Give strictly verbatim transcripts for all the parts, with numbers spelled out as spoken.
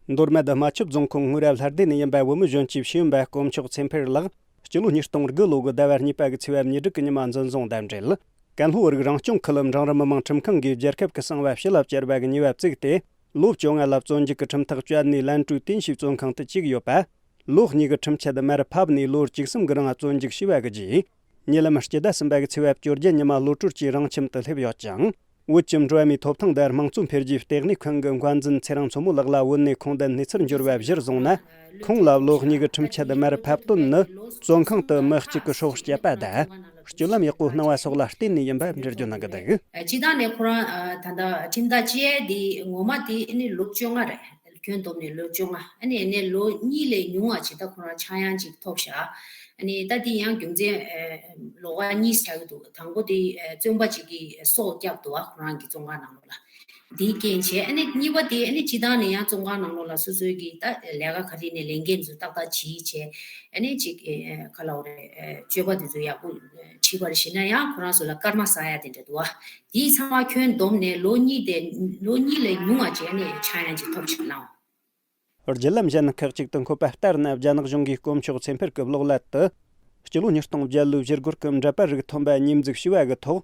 མདོ་སྨད་རྨ་ཆུ་རྫོང་ཁོངས་དངོས་རབས་ལྷ་སྡེ་ནས་ཡིན་པ་བུ་མོ་གཞོན་སྐྱེས་ཤེས་ཡོན་པ་དཀོན་མཆོག་ཚེ་འཕེལ་ལགས་སྤྱི་ལོ་ཉིས་སྟོང་དགུ་ལོ་གི་ཟླ་བ་གཉིས་པ་གི་ཚེས་པ་ཉེར་དྲུག་གི་ཉི་མ་འཛིན་བཟུང་དང་འབྲེལ། ཀན་ལྷོ་བོད་རིགས་རང་སྐྱོང་ཁུལ་འབྲིང་རིམ་མི་དམངས་ཁྲིམས་ཁང་གིས་རྒྱལ་ཁབ་ཀྱི་གསང་བ་ཕྱི་ལ་བསྐྱུར་བ་གི་ཉེས་པ་བཙུགས་ཏེ། ལོ་བཅོ་ལྔ་ལ་བཙོན་འཇུག་གི་ཁྲིམས་ཐག་བཅད་ནས་ལན་ཀྲུའུ་ཏིན་ཞིའི་བཙོན་ཁང་དུ་བཅུག་ཡོད་པ། ལོ་གཉིས་ཀྱི་ཁྲིམས་ཆད་མར་ཕབ་ནས་ལོ་བཅུ་གསུམ་གྱི་རིང་བཙོན་འཇུག་བྱས་པ་གི་རྗེས། ཉེ་ལམ་སྤྱི་ཟླ་གསུམ་པ་གི་ཚེས་པ་བཅོ་བརྒྱད་ཉི་མ་གློད་གྲོལ་གྱིས་རང་ཁྱིམ་དུ་སླེབས་ཡོད་ཅིང་། བོད་ཀྱི་འགྲོ་བ་མིའི་ཐོབ་ཐང་དང་དམངས་གཙོ་འཕེལ་རྒྱས་ལྟེ་གནས་ཁང་གི་འགན་འཛིན་ཚེ་རིང་མཚོ་མོ་ལགས་ལ་བོད་ནས་ཁུངས་ལྡན་གནས་ཚུལ་འབྱོར་བ་གཞིར་བཟུང་ན། ཁོང་ལ་ལོ་གཉིས་ཀྱི་ཁྲིམས་ཆད་མར་ཕབ་དོན་ནི། བཙོན་ཁང་དུ་མི་གཅིག་གི་སྲོག་བསྐྱབས་པ་དང་། སྤྱོད་ལམ་ཡག་པོ་གནང་བ་སོགས་ལ་བརྟེན་ནས་ཡིན་པ་འགྲེལ་བརྗོད་གནང་གི་འདུག་སྤྱི་བཏང་ནས་ཁོ་རང་ད་ལྟ་ཁྲིམས་ཐག་བཅད་དེ་ངོ་མ་དེ་ཨ་ནི་ལོ་བཅོ་ལྔ་རེད། ཁྱོན་བསྡོམས་ནས་ལོ་བཅོ་ལྔ། ཨ་ནི་ཨ་ནི་ལོ་གཉིས་ལས་ཉུང་བ་ཅིག་ད་ཁོ་རང་ཆག་ཡང་ཅིག་ཐོབ་ཤག་ཨ་ནི་ད་དེ་ཡང་རྒྱུ་མཚན་ལོགས་ཀ་གཉིས་ཆགས་ཀྱི་འདུག་དང་པོ་དེ་བཙོན་པ་ཅིག་གིས་སྲོག་བསྐྱབས་འདུག་བ། ཁོ་རང་གི་བཙོན་ཁང་ནང་ལོགས་ལ། དེའི་རྐྱེན་བྱས། ཨ་ནི་གཉིས་པ་དེ་ཨ་ནི་སྤྱི་བཏང་ནས་ཡང་བཙོན་ཁང་ནང་ལོགས་ལ་སོ་སོའི་གི་ད་ལས་ཀ་ག་རེ་ནས་ལས་འགན་ཚོ་ཏག་ཏག་བྱེད་བྱས། ཨ་ནི་ཅིག་ག་ལབ་དགོས་རེད། སྤྱོད་པ་དེ་ཚོ་ཡག་པོ་བྱེད་པར་བྱེད་ན་ཡང་ཁོ་རང་ཚོ་ལ་སྐར་མ་ཟ་ཡ་དེ་འདྲ་འདུག་བ། དེའི་ཚང་མ་ཁྱོན་བསྡོམས་ནས་ལོ་གཉིས་དེ་ལོ་གཉིས་ལས་ཉུང་བ་བྱས་ནས་ཆག་ཡང་ཅིག་ཐོབ་ཆག་ལའང་། བརྒྱུད་ལམ་གཞན་ཁག་ཅིག་ཏུ་འཁོད་པ་ལྟར་ན། རྒྱ་ནག་གཞུང་གིས་དཀོན་མཆོག་ཚེ་འཕེལ་གྱི་གློག་ཀླད་དུ། སྤྱི་ལོ་ཉིས་སྟོང་བརྒྱད་ལོའི་ཞི་རྒོལ་གྱི་འགྲེལ་པ་རིགས་ཐོན་པ་ཉེས་འཛུགས་བྱས་པ་གི་ཐོག་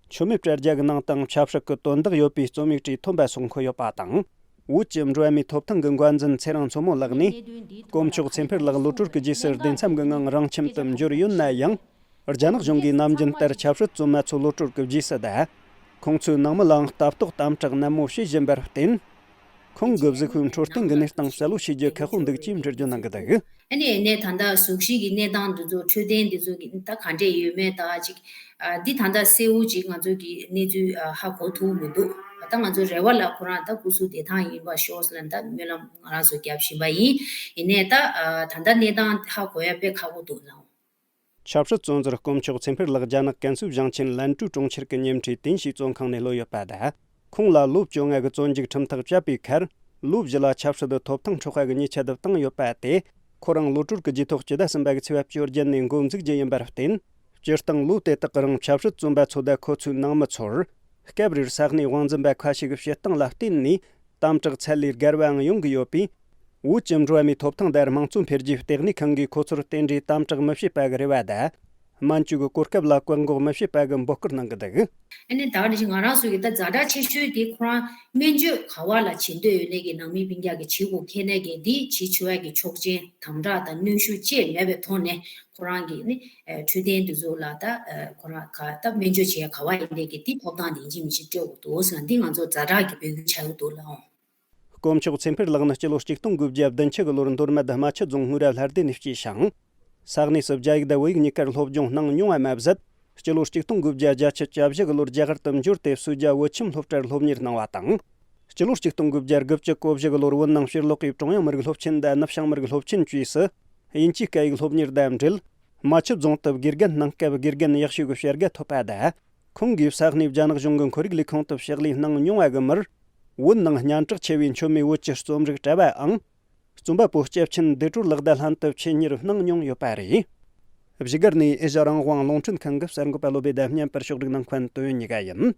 མཆོད་མེ་སྤྲད་རྒྱ་གི་ནང་དང་ཆབ་སྲིད་ཀྱི་དོན་དག་ཡོད་པའི་རྩོམ་ཡིག་བྲིས་ཐོན་པ་སོགས་འཁོད་ཡོད་པ་དང་། བོད་ཀྱི་འགྲོ་བ་མིའི་ཐོབ་ཐང་གི་འགན་འཛིན་ཚེ་རིང་མཚོ་མོ་ལགས་ནས། དཀོན་མཆོག་ཚེ་འཕེལ་ལགས་གློད་གྲོལ་གྱི་རྗེས་སུ་བདེ་མཚམས་ཀྱི་ངང་རང་ཁྱིམ་དུ་འབྱོར་ཡོད་ན་ཡང་། རྒྱ་ནག་གཞུང་གིས་ནམ་རྒྱུན་ལྟར་ཆབ་སྲིད་བཙོན་མ་ཚོ་གློད་གྲོལ་གྱི་རྗེས་སུ་དང་། ཁོང་ཚོའི་ནང་མི་ལའང་ལྟ་རྟོག་དམ་དྲག་ནན་མོ་བྱེད་བཞིན་པར་བརྟེན། ཁོང་གི་གཟུགས་པོའི་འཕྲོད་བསྟེན་གྱི་གནས་སྟངས་གསལ་བོ་ཤེས་རྒྱུ་ཁག་པོ་འདུག་ཅེས་འགྲེལ་བརྗོད་གནང་གི་འདུག་ཨ་ནི་ཨ་ནེ་ད་ལྟ་གཟུགས་གཞི་གི་གནས་སྟངས་འདི་ཚོ། འཕྲོད་བསྟེན་འདི་ཚོ་གི་ད་ག་འདྲས་ཡོད་མེད་ད་ཅིག་ཨ། འདི་ད་ལྟ་གསལ་བོ་ཅིག་ང་ཚོ་གི་གནས་ཚུལ་ཨ། ཧ་གོ་ཐུབ་མི་འདུག་ད་ང་ཚོ་རེ་བ་ལ་ཁོ་རང་ད་སྐུ་གཟུགས་བདེ་ཐང་ཡིན་པ་ཤོག་ཟེར་ལ་ད་སྨོན་ལམ་ང་རང་ཚོ་རྒྱབ་བཞིན་པ་ཡིན། ཡིན་ནའི་ད་ཨ། ད་ལྟ་གནས་སྟངས་ཧ་གོ་ཡ་དཔེ་ཁག་པོ་འདུག་ལགས། ཆབ་སྲིད་བཙོན་ཟུར་དཀོན་མཆོག་ཚེ་འཕེལ་ལགས་རྒྱ་ནག་ཀན་སུའུ་ཞིང་ཆེན་ལན་ཀྲུའུ་གྲོང་ཁྱེར་གྱི་ཉིན་ཁྲིའི་ཏིན་ཞིའི་བཙོན་ཁང་ནས་གློད་ཡོད་པ་དང་། ཁོང་ལ་ལོ་བཅོ་ལྔ་གི་བཙོན་འཇུག་ཁྲིམས་ཐག་བཅད་པའི་ཁར། ལོ་བཞི་ལ་ཆབ་སྲིད་དུ་ཐོབ་ཐང་འཕྲོག་པ་གི་ཉེས་ཆད་བཏང་ཡོད་པ་དེ། ཁོ་རང་གློད་གྲོལ་གྱི་རྗེས་ཐོག་སྤྱི་ཟླ་གསུམ་པ་གི་ཚེས་པ་བཅོ་བརྒྱད་ནས་འགོ་འཛུགས་རྒྱུ་ཡིན་པར་བརྟེན། སྤྱིར་བཏང་ལོ་དེ་དག་གི་རིང་ཆབ་སྲིད་བཙོན་པ་ཚོ་དང་ཁོ་ཚོའི་ནང་མི་ཚོར། སྐབས་རེར་ས་གནས་དབང་འཛིན་པ་ཁ་ཤས་ཀྱི་བྱེད་སྟངས་ལ་བརྟེན་ནས། དམ་དྲག་ཚད་ལས་བརྒལ་བའང་ཡོང་གི་ཡོད་པས། བོད་ཀྱི་འགྲོ་བ་མིའི་ཐོབ་ཐང་དང་དམངས་གཙོ་འཕེལ་རྒྱས་ལྟེ་གནས་ཁང་གིས་ཁོ་ཚོར་དེ་འདྲའི་དམ་དྲག་མི་བྱེད་པ་གི་རེ་བ་དང་། སྨན་བཅོས་ཀྱི་གོ་སྐབས་ལ་བཀག་འགོག་མི་བྱེད་པ་གི་འབོད་སྐུལ་གནང་གི་འདུག་ཨ་ནི་ད་ནི་ང་རང་ཚོ་གི་ད་ཛ་དྲག་ཆེ་ཤོས་དེ་ཁོ་རང་སྨན་བཅོས་ག་བ་ལ་བྱེད་འདོད་ཡོད་ནའི་གི་ནང་མི་སྤུན་ཀྱག་གི་བྱེད་དགོས་ཁེ་ནའི་གི་འདི་བྱེད་ཆོག་ཡ་གི་ཆོག་མཆན་དམ་དྲག་དང་གནོན་ཤུགས་བཅས་མེད་པའི་ཐོག་ནས་ཁོ་རང་གི་ནི་འཕྲོད་བསྟེན་དེ་ཚོ་ལ་ད་ཁོ་རང་ག་ད་སྨན་བཅོས་བྱེད་ཡ་ག་བ་ཡིན་ནའི་གི་འདི་ཐོབ་ཐང་དེ་ཡིན་གཅིག་མིན་གཅིག་སྤྲོད་དགོས་འདུག་ཟེར་ན་འདི་ང་ཚོ་ཛ་དྲག་གི་འབོད་སྐུལ་བྱ་གི་འདུག་ལགས། དཀོན་མཆོག་ཚེ་འཕེལ་ལགས་ནི་སྤྱི་ལོ་ཆིག་སྟོང་དགུ་བརྒྱ་བདུན་ཅུ་གི་ལོར་མདོ་སྨད་རྨ་ཆུ་རྫོང་དངོས་རབས་ལྷ་སྡེ་ནས་སྐྱེས་ཤིང་། ས་གནས་སུ་རྒྱ་ཡིག་དང་བོད་ཡིག་གཉིས་ཀར་སློབ་སྦྱོང་གནང་མྱོང་བ་མ་ཟད། སྤྱི་ལོ་ཆིག་སྟོང་དགུ་བརྒྱ་བརྒྱད་ཅུ་གྱ་བཞི་གི་ལོར་རྒྱ་གར་དུ་འབྱོར་ཏེ་སུའུ་རྒྱ་བོད་ཁྱིམ་སློབ་གྲྭར་སློབ་གཉེར་གནང་བ་དང་། སྤྱི་ལོ་ཆིག་སྟོང་དགུ་བརྒྱ་དགུ་བཅུ་གོ་བཞི་གི་ལོར་བོད་ནང་ཕྱིར་ལོག་གིས་ཀྲུང་དབྱང་མི་རིགས་སློབ་ཆེན་དང་ནུབ་བྱང་མི་རིགས་སློབ་ཆེན་བཅས་སུ་དབྱིན་ཇིའི་སྐད་ཡིག་སློབ་གཉེར་དང་འབྲེལ། རྨ་ཆུ་རྫོང་དུ་དགེ་རྒན་གནང་སྐབས་དགེ་རྒན་ཡག་ཤོས་ཀྱི་བྱ་དགའ་ཐོབ་པ་དང་། ཁོང་གིས་ས་གནས་རྒྱ་ནག་གཞུང་གི་ཁོར་ཡུག་ལས་ཁུངས་དུ་ཕྱག་ལས་གནང་མྱོང་བ་གི་མིར། བོད་ནང་སྙན་གྲགས་ཆེ་བའི་མཆོད་མེ་བོད་ཀྱི་རྩོམ་རིག་བྲལ་བའང་། རྩོམ་པ་པོ་སྐྱབས་ཆེན་བདེ་གྲོལ་ལགས་དང་ལྷན་དུ་ཆེད་གཉེར་གནང་མྱོང་ཡོད་པ་རེད། བཞུགས་སྒར་ནས་ཨེ་ཤ་རང་དབང་རླུང་འཕྲིན་ཁང་གི་གསར་འགོད་པ་བློ་བྷེ་དང་བརྙན་པར་ཕྱོགས་སྒྲིག་གནང་མཁན་དོན་ཡོད་ཉི་ག་ཡིན།